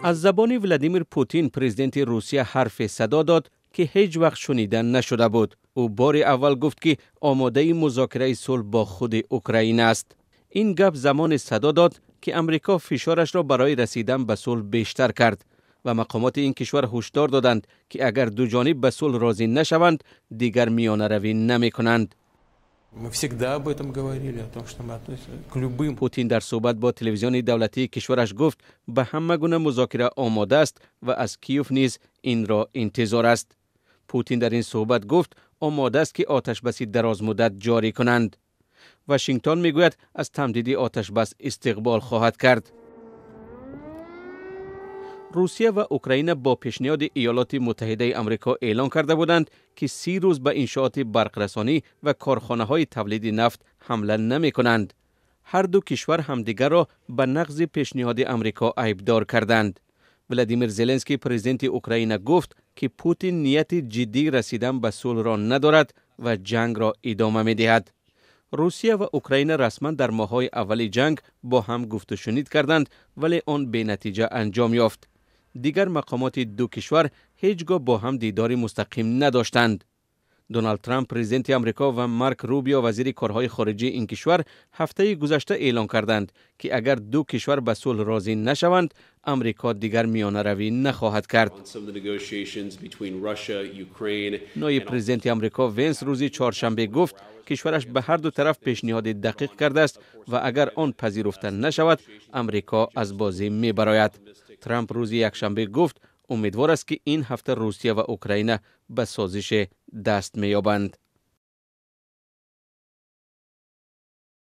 Аз забони Владимир Путин, президенти Русия, ҳарфе садо дод, ки ҳеҷ вақт шунида нашуда буд. Ӯ бори аввал гуфт, ки омодаи музокираи сулҳ бо худи Украина аст. Ин гап замоне садо дод, ки Амрико фишорашро барои расидан ба сулҳ бештар кард ва мақомоти ин кишвар ҳушдор доданд, ки агар ду ҷониб ба сулҳ розӣ нашаванд, дигар миёнаравӣ намекунанд. Мы всегда об этом говорили, о том, что мы относимся к любым. Путин дар суҳбат бо телевизиони давлатии кишвараш гуфт, ба ҳама гуна музокира омода аст ва аз Киев низ инро интизор аст. Путин дар ин суҳбат гуфт, омода аст, ки оташбаси дарозмуддат ҷорӣ кунанд. Вашингтон мегӯяд, аз тамдиди оташбас истиқбол хоҳад кард. Русия ва Украина бо пешниҳоди Иёлоти Муттаҳидаи Амрико эълон карда буданд, ки 30 рӯз ба иншооти барқрасонӣ ва корхонаҳои тавлиди нафт ҳамла намекунанд. Ҳар ду кишвар ҳамдигарро ба нақзи пешниҳоди Амрико айбдор карданд. Владимир Зеленский, президенти Украина, гуфт, ки Путин нияти ҷиддии расидан ба сулҳро надорад ва ҷангро идома медиҳад. Русия ва Украина расман дар моҳҳои аввали ҷанг бо ҳам гуфтушунид карданд, вале он бенатиҷа анҷом ёфт. Дигар мақомоти ду кишвар ҳеҷ гоҳ бо ҳам дидори мустақим надоштанд. Доналд Трамп, президенти Амрико, ва Марк Рубио, вазири корҳои хориҷии ин кишвар, ҳафтаи гузашта эълон карданд, ки агар ду кишвар ба сулҳ розӣ нашаванд, Амрико дигар миёнаравӣ нахоҳад кард. Ноиб президенти Амрико Венс рӯзи чоршанбе гуфт, кишвараш ба ҳар ду тараф пешниҳоди дақиқ кардааст ва агар он пазируфта нашавад, Амрико аз бозӣ мебарояд. Трамп рӯзи якшанбе гуфт, умедвор аст, ки ин ҳафта Русия ва Украина ба созише даст меёбанд.